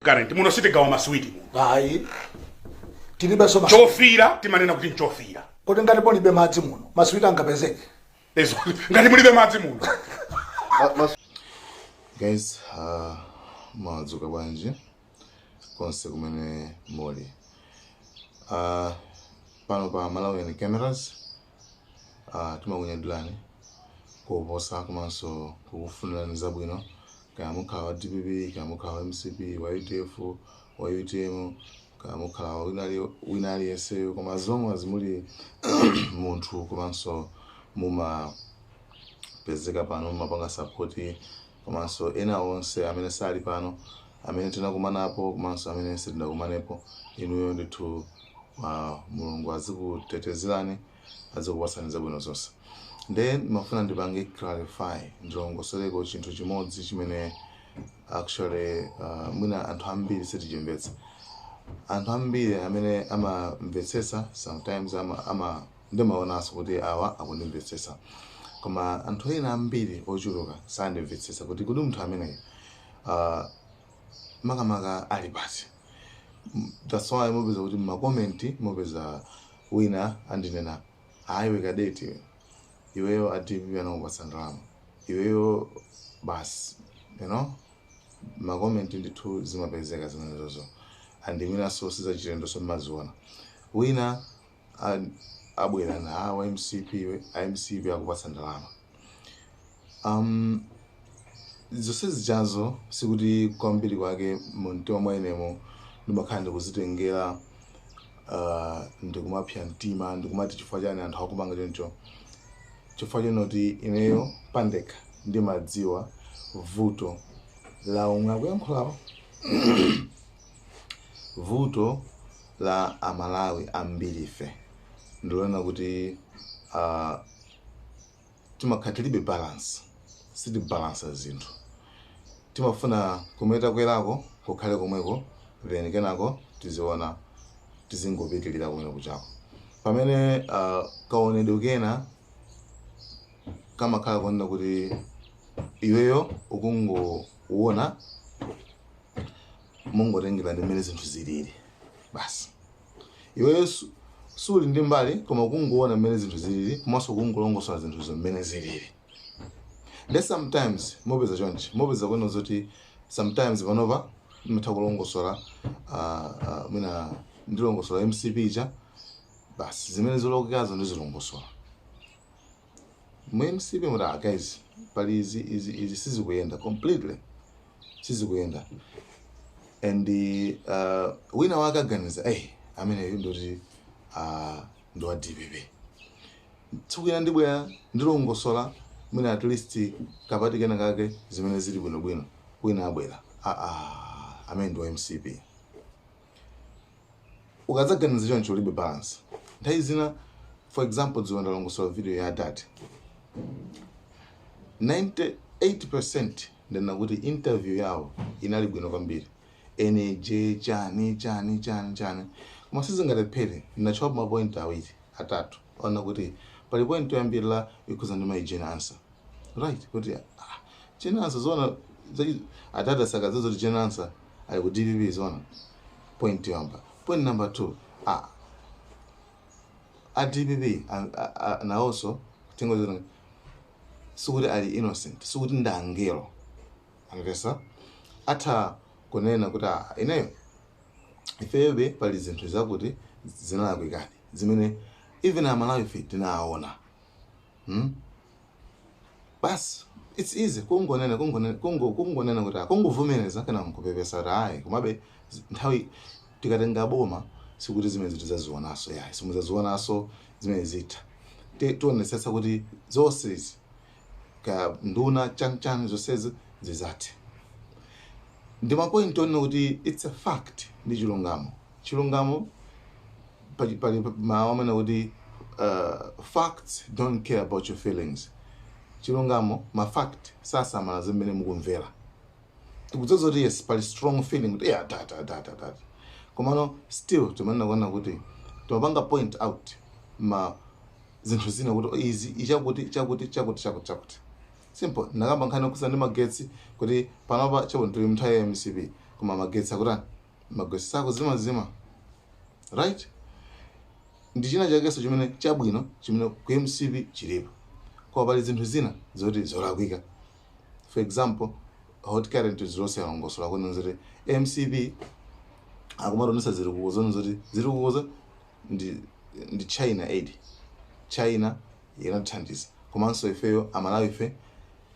Current muno sitigawa maswiti muno. Ayi, tilibenso Chofira timanena kuti nchofira. Kuti ngati mulibe madzi muno, maswiti angapezeke? Ezo, ngati mulibe madzi muno. Guys, mwadzuka bwanji konse kumene muli? Pano pa Malawian Cameras, timakunyadirani koposa komanso kukufunirani zabwino, kaya mukhala wa DPP, kaya mukhala wa MCP, wa UDF, wa UTM, kaya mukhala wa wina aliyenseyo, koma as long as muli munthu komanso mumapezeka pano, mumapanga support, komanso ena onse amene sali pano, amene tinakumanapo komanso amene sitinakumanepo, inuyo ndithu, Mulungu azikutetezerani, azikupatsani zabwino zonse. Then mafuna ndipange clarify, ndilongosoleko chinthu chimodzi chimene actually mwina anthu ambiri sitichimvetsa. Anthu ambiri amene amamvetsetsa, sometimes ama ndimaonanso kuti awa akundimvetsetsa, koma anthu ena ambiri ochuluka sandimvetsetsa kuti munthu ameneyo makamaka ali pati. That's why mupeza kuti mma comment mupeza wina andinena, "Ayiwe cadet, iwe iweyo a DPP anakupatsa ndalama iweyo." Basi, ma comment ndithu zimapezeka zimenezozo, and mwinanso sizachilendonso mmaziona. Wina abwera na, "Awa MCP we, a MCP akupatsa ndalama." Zonse zichazo sikuti kwambiri kwake mumtima mwa inemo ndimakhala ndikuzitengera, ndikumapsa mtima, ndikumati chifukwa chani anthu akupanga choncho, chifukwa chonoti ineyo pandekha ndimadziwa vuto la omwe akuyankhulawo. Vuto la Amalawi ambiri ife ndilona kuti timakhala tilibe balance, sitibalansa zinthu. Timafuna kumene takwerako kukhale komweko, then kenako tiziona, tizingopitilira kumene kuchako, pamene kaonedwe kena kamakhala kuonena kuti iweyo ukungoona mungotengera ndi mmene zinthu zilili basi. Iweyo suli ndi mbali, koma kungoona mmene zinthu zilili komanso kungolongosola zinthuzo mmene zilili. Nde sometimes mupeza chonchi, mupeza kweno zoti sometimes panopa ndimatha kulongosola, mwina ndilongosola MCP cha basi, zimene zolokekazo ndizilongosola mu MCP muti, "Ah guys, pali izi, izi, izi sizikuyenda completely, sizikuyenda." And wina wake aganiza, "Hey, ameneyu ndoti ndi wa DPP." Tsiku ina ndibwera ndilongosola mwina at least kapati kena kake zimene zili bwinobwino, wina abwera, "Ah, ah, amene ndi wa MCP." Ukadzaganiza choncho ulibe balance. Nthawi zina, for example, dzulo ndalongosola video ya dad, 98% ndena kuti interview yawo inali bwino kwambiri, energy, chani chani chani chani, koma sizingalephere ndinatchulapo ma point awiri atatu, ona kuti pali point yoyambirira ikhuza ndi mayi Jane Ansah, right? Kuti ah, Jane Ansah zona atata sakaza zoti Jane Ansah ali ku DPP zona, point yoyamba. Point number two, ah, a DPP nawonso kutenga sikuti ali innocent, sikuti ndi angelo, amvesa atha kunena kuti, "Ah, ineyo ifeyobe pali zinthu zakuti zinalakwikadi zimene even Amalawi ife tinaona." Basi, it's easy kungonena, kungonena, kungonena kuti kungovomereza kana nkupepesa kuti ayi, komabe nthawi tikatenga boma sikuti zimene tizazionanso, yayi, simuzazionanso zimene zitha. Tionetsetsa kuti zonse izi ka nduna chanichani zonsezi zizathe. Ndi ma point onena kuti it's a fact, ndi chilungamo. Chilungamo pali mawu amene kuti "Facts don't care about your feelings." Chilungamo, ma fact sasamala zimene mukumvera. Tikudziwa kuti yes, pali strong feeling kuti yeah, da da da da da, komano still timanena kuona kuti timapanga point out ma zinthu zina kuti izi ichakuti chakuti chakuti chakuti chakuti. Simple, nakamba nkhani yokhudza ndi magetsi kuti panopa chakuti tili mnthawi ya MCP, Koma magetsi akutani? Magetsi sakuzimazima, right? Ndi china chakenso chimene chabwino chimene ku MCP chilipo, koma pali zinthu zina zoti zolakwika. For example, Hot Current zonse yalongosola kunena zoti MCP akumatonesa zilikuko zone zoti zilikukozo ndi China aid. China inatithandiza, komanso ifeyo Amalawi ife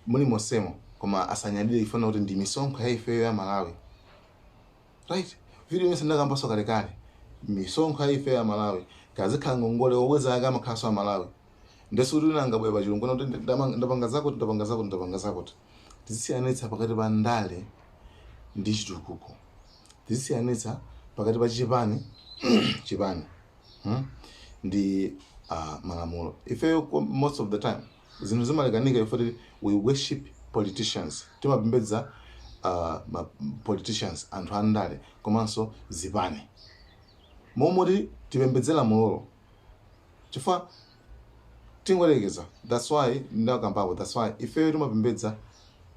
muli mosemo, koma asanyadire ifuna kuti ndi misonkho ya ifeyo ya Malawi, right? Video yonse ndakambaso kalekale, misonkho ya ifeyo ya Malawi, kazikhala ngongole, obweza ake amakhalanso Amalawi. Ndesuti nangabwera pachilungu kuti ndapanga zakuti, ndapanga zakuti, ndapanga zakuti. Tizisiyanitsa pakati pa ndale ndi chitukuko. Tizisiyanitsa pakati pa chipani ndi malamulo. Ifeyo most of the time zinthu zimalekanika ife kuti we worship politicians, timapembedza ma politicians, anthu andale komanso zipani, momwe tipembedze lamulolo chifukwa tingolekeza. That's why ndakambapo, that's why ifeyo timapembedza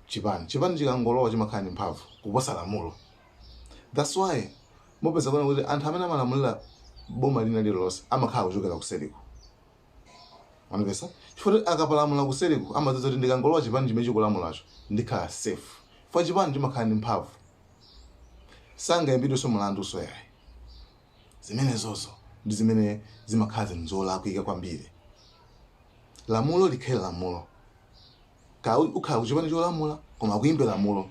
chipani. Chipani chikangolowa chimakhala ndi mphamvu kuposa lamulo. That's why mupeza kuona kuti anthu amene amalamulira boma lina lililonse amakhala kuchokera kuseriko, wanipesa? Chifukwa kuti akapalamula kuseriko amadziwa kuti ndikangolowa chipani chimene chikulamulacho ndikhala safe, chifukwa chipani chimakhala ndi mphamvu, sangayimbidwenso mlandu. So yayi, zimenezozo ndi zimene zimakhala zinthu zolakwika kwambiri. Lamulo likhale lamulo, ka ukhala kuchipani cholamula koma akuyimbe lamulo,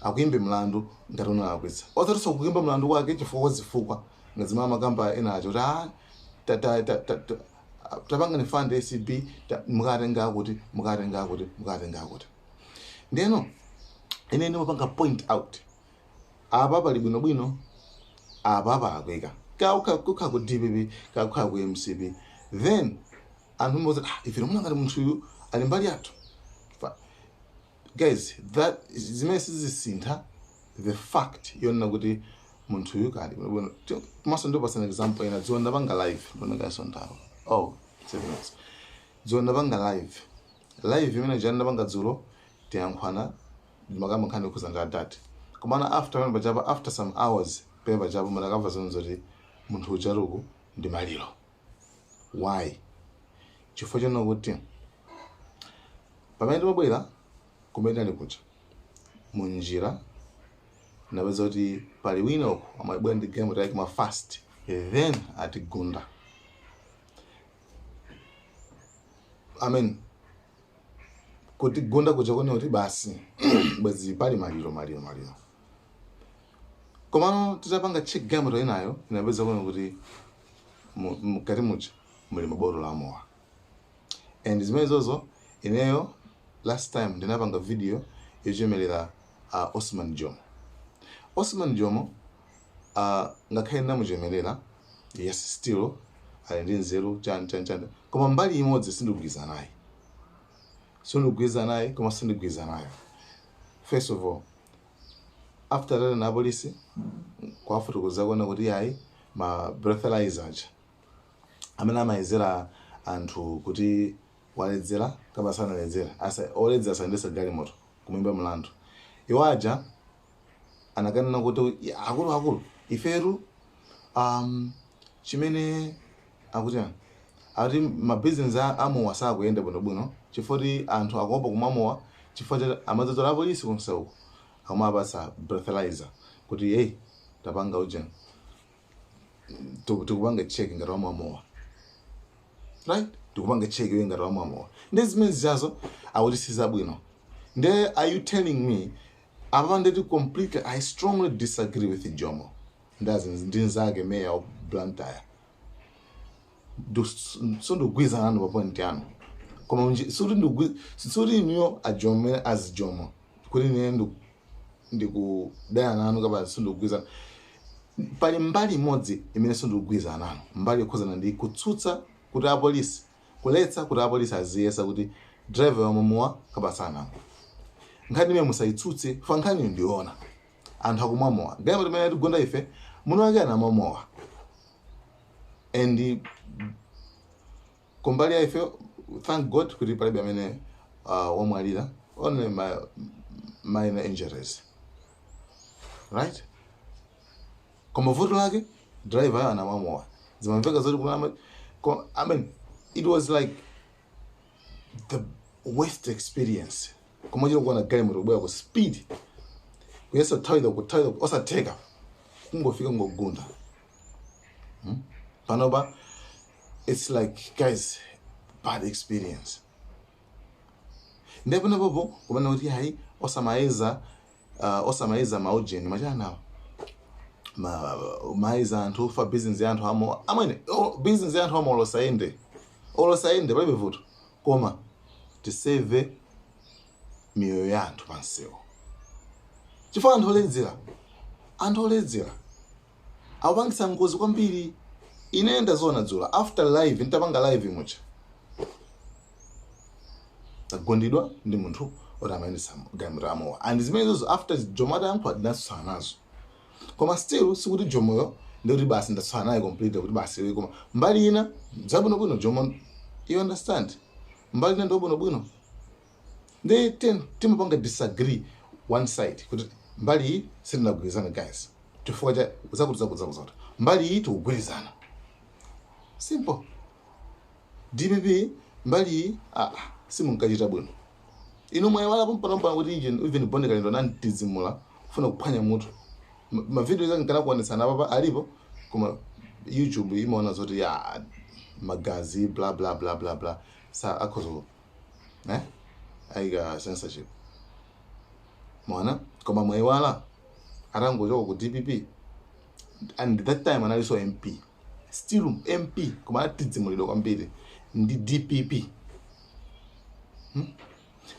akuyimbe mlandu ngati unalakwitsa, osatinso kuyimba mlandu kwake chifukwa kwa zifukwa ngazimene amakamba ena acho kuti ah, tapangani fund ACB, mukatenga akuti, mukatenga akuti, mukatenga akuti. Ndeno ine ndimapanga point out apa pali bwinobwino, apa palakwika, ka ukha ku DPP, ka ukha ku MCP, then anthu mbozi, ah, ife timuna ngati munthu uyu ali mbali yathu. Guys, that zimene sizisintha the fact yonena kuti munthu uyu kali bwinobwino. Komanso ndipasana example ina. Dzulo ndapanga live, ndionekaso nthawi, oh, 7 minutes. Dzulo ndapanga live imene jana ndapanga dzulo, tiyankhwana ndimakamba nkhani yokhuza ndi adati. Komana after pamene pachapa, after some hours pamene pachapa, madakamva zoni zoti munthu ujaruku ndi maliro. Why? Chifukwa chonena kuti pamene ndimabwera kumene ali kuja, munjira ndapeza kuti pali wina uku amabwera ndi galimoto yake ma fast, then atigunda. I mean, kutigunda kuja kuone kuti basi bwezi pali maliro, maliro, maliro. Komano titapanga check galimoto inayo, inapeza kuona kuti mkati muja muli mabotolo amowa. And zimene zozo ineyo last time ndinapanga video yochemelera Osman Jomo. Osman Jomo, ngakhale ndinamuchemelera, yes, still ali ndi nzeru, chani chani chani, koma mbali imodzi sindikugwirizana naye, sindikugwirizana naye, koma sindigwirizana nayo. First of all, after tata na apolisi kwafotokoza kuona kuti yayi, ma breathalyzer aja amene amayezera anthu kuti waledzera kama sanaledzera, asa oledzera asayendetse galimoto, kumwimba mlandu, iwo aja anakanena kuti, "Ya, akulu akulu, ifetu chimene akuti yani, akuti mabizinesi amowa sakuyenda bwinobwino chifukwa kuti anthu akuopa kumwa mowa chifukwa cha amadzadzola apolisi kunseuko akumapatsa breathalyzer kuti, hey, tapanga ujeni, tikupanga check ngati wamwa mowa, right? Tikupanga check iwe ngati wamwa mowa." Ndi zimene zichazo akuti sizabwino. Nde are you telling me apa ndeti completely I strongly disagree with Jomo ndazi ndi nzake mayor of Blantyre. Sindikugwirizana nanu pa point yanu, koma suti inuyo ajomo as Jomo kuti ine ndikudana nanu kapa sindikugwirizana. Pali mbali imodzi imene sindikugwirizana nanu, mbali yokhuzana ndi kutsutsa kuti apolisi, kuletsa kuti apolisi aziyesa kuti driver wamwamowa kapa sanamwe. Nkhani imene musayitsutse, fa nkhani ndiona anthu akumwa mowa. Galimoto imene tigonda ife, muno wake anamwa mowa, and kumbali ya ife, thank God kuti palibe amene wamwalira, only minor injuries. Right, koma vuto lake driver ayo anamwamowa, zimamveka zoti kunama. I mean, it was like the worst experience. Koma chilo kuona galimoto kubwera ku speed, kuyesa kuthawira, kuthawira osatheka, kungofika ngogunda. Panopa it's like, guys, bad experience. Ndipo napopo kumene kuti hayi, osamayeza osamayeza maujeni machanawo, mayiza anthu fa business ya anthu amo amwene, oh, business ya anthu amo olosayende, olosayende, palibe vuto, koma tisave miyoyo ya anthu pansewu, chifukwa anthu oledzera, anthu oledzera akupangisa ngozi kwambiri. Ine ndaziona dzulo after live, nditapanga live mucha, tagundidwa ndi munthu oti amayendesa galimoto amowa, and zimenezozo after Jomo atayankhula ndinatsutsana nazo, koma still sikuti Jomoyo ndikuti basi ndatsutsana naye completely, kuti basi iwe, koma mbali ina zabwinobwino Jomo, you understand, mbali ina ndobwinobwino. Ndi timapanga disagree one side, kuti mbali iyi sitinagwirizana, guys, chifukwa cha zakuti zakuti zakuti zakuti, mbali iyi tikugwirizana. Simple. DPP mbali iyi, ah, simunkachita bwino. Inu mwaiwalapo mpanompano kuti even Bon Kalindo nantizimula kufuna kuphwanya mutu. Mavideo zake nkanakuonetsana papa alipo, koma YouTube imaona zoti ya magazi, bla bla bla bla bla, sa akhozo ayika censorship mwana. Koma mwaiwala atangochoka ku DPP, and that time analinso MP, still MP, koma anatidzimulidwa kwambiri ndi DPP.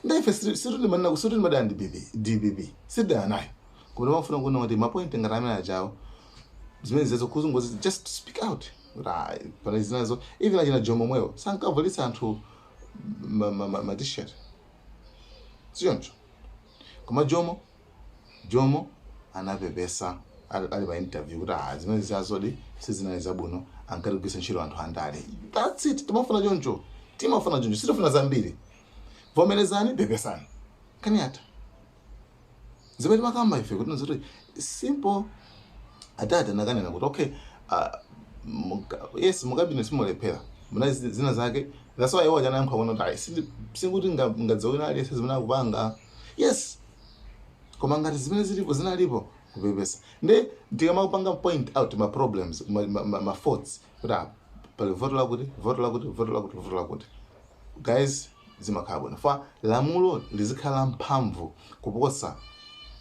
Ndaife situtimanena, situtimadana ndi DPP, DPP sidana nayo, koma timafuna kuona kuti mapoint ngati amene achawo, zimene zezo kuzungozi, just speak out kuti ah, pana zinazo. Even achina Jomo mwewo sankavulitsa anthu ma T-shirt, sichoncho? Koma Jomo anapepesa ali pa interview kuti ah, zimene zazodi sizinali zabwino, ankatigwisa ntchito anthu andale. That's it. Timafuna choncho, timafuna choncho, sitifuna zambiri. Vomerezani, pepesani, kaniata zimene timakamba ife kuti nzoti simple. Atati anakanena kuti okay, yes, mukabine simulephera muna zina zake. That's why iwo anayankha kuona kuti ayi, sikuti ngadzawina aliyense zimene akupanga, yes, koma ngati zimene zilipo zinalipo, kupepesa. Ndi tikamakupanga point out ma problems, ma faults, kuti ah, pali voto lakuti, voto lakuti, voto lakuti, voto lakuti, guys, zimakhala bwino. Fa lamulo lizikhala mphamvu kuposa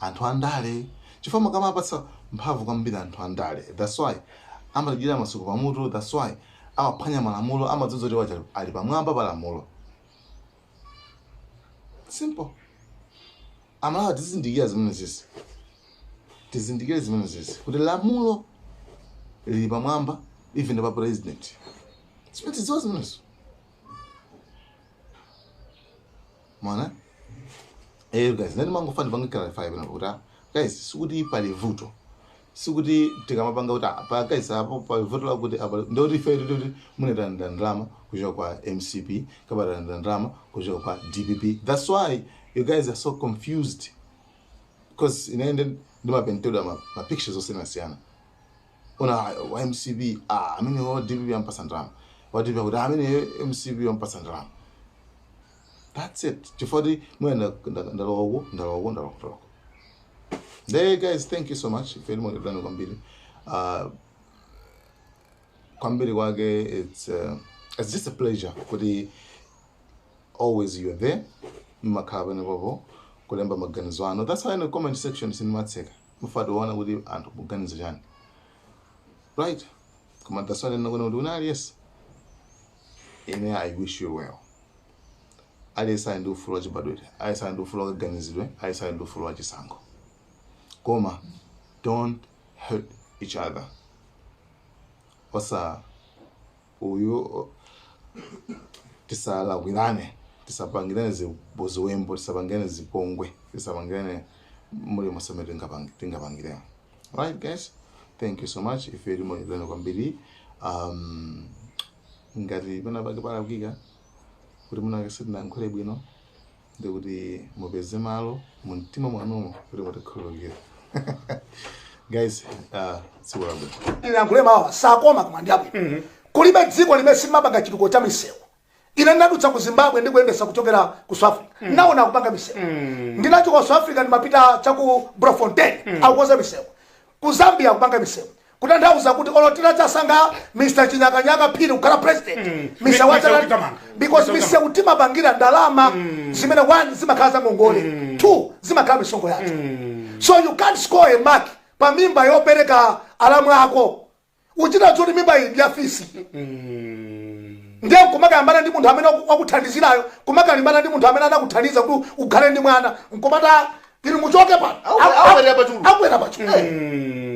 anthu andale, chifukwa makamapatsa mphamvu kwambiri anthu andale, that's why amatidyera masuku pamutu, that's why amaphwanya malamulo, amadzudza kuti wacha ali pamwamba pa lamulo. Simple. Amalawa, tizindikira zimene zizi, tizindikire zimene zizi kuti lamulo lili pamwamba even pa president. Zimene tidziwa zimenezo mwana. Guys, nani mangofuna ndipange clarify pano kuti ah, guys, sikuti pali vuto, sikuti tikamapanga kuti ah, pa guys, apo pali vuto lakuti apa, ndikuti ife ndikuti munetalanda ndalama kuchoka kwa MCP, kapatalanda ndalama kuchoka kwa DPP. That's why you guys are so confused, because ine ndimapentedwa ma pictures osiyanasiyana. Una wa MCP, ah, amene wa DPP ampasa ndalama, wa DPP kuti amene MCP ampasa ndalama. That's it. Chifukwa kuti mwina ndalowa uku, ndalowa uku, ndalowa uku, ndalowa uku. There, guys, thank you so much. Ife timakondana kwambiri, kwambiri kwake. It's just a pleasure kuti always you are there, mmakhala pamenepopo kulemba maganizo anu. That's why in the comment section sindimatseka, mufationa kuti anthu muganizo chani, right? Koma that's why ndinakuona kuti una aliyense, ine I wish you well. Aliyense ali ndi ufulu wachibadwidwe, aliyense ali ndi ufulu wakaganizidwe, aliyense ali ndi ufulu wachisankho, koma don't hurt each other. Osa uyu, tisalakwirane, tisapangirane ziwembo, tisapangirane zipongwe, tisapangirane muli moseme tingapangirane. Right, guys, thank you so much. Ife timakondana kwambiri. Ngati pena pake palakwika kuti munake sitinayankhule bwino, ndikuti mupeze malo mu mtima mwanumo kuti mutikhululukire. Guys, tsiku labwino. Ndiyankhule mawa sakoma, koma ndi abwino. Kulibe dziko limene silimapanga chitukuko cha misewu. Ine ndinadutsa ku Zimbabwe ndikuyendesa kuchokera ku South Africa, naona akupanga misewu. Ndinachoka ku South Africa, ndimapita chaku Bloemfontein, akukonza misewu. Ku Zambia akupanga misewu. Kutanthauza kuti olo titasankha Mr Chinyakanyaka Phiri kukhala president, misewu Misewu adzala itamanga. because Misewu. Misewu timapangira ndalama zimene, one, zimakhala za ngongole, two, zimakhala misonkho yathu. So you can't score a mark pa mimba yopereka alamu ako. Uchita zoti mimba iyi ndi afisi, ndiye nkumakayambana ndi munthu amene wakuthandizirayo, kumakalimbana ndi munthu amene anakuthandiza kuti ukhale ndi mwana, nkumata ili muchoke pano. Akwera pachulu. Akwera pachulu,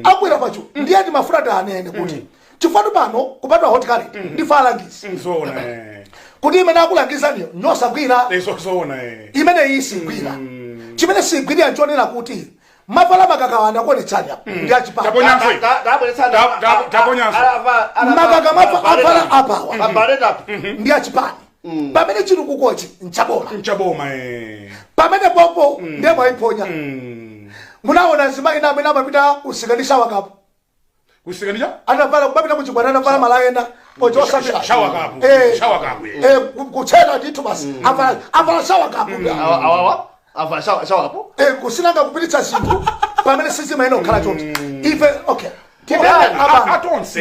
akwera pachulu. Ndiye ndimafuna tianene kuti chifukwa pano kupatwa Hot Current ndife alangizi Zoona. kuti imene akulangizaniyo nyosagwira. Zoona. Imene iyi sigwira. Chimene sigwirira nchonena kuti mavala makaka anakuonetsani apa ndi achipani. Taponyanso. Taponyanso. Makaka avala apawa Abaletapo. ndi achipani, pamene chitukukochi nchaboma. Nchaboma. Pamene popo ndiye mwayiphonya. Munaona azimayi ena amene amapita kusikanisa wakapo. Kusikanija? Anavala kumapita kuchigwana, anavala malaya ena oja osambira. Shower cap. Shower cap. Kuchena ndithu basi, avala shower cap. Awawa ava shower cap. Kusinanga kupititsa zinthu pamene sizimayenera kukhala choncho. Ife, okay, Atonse.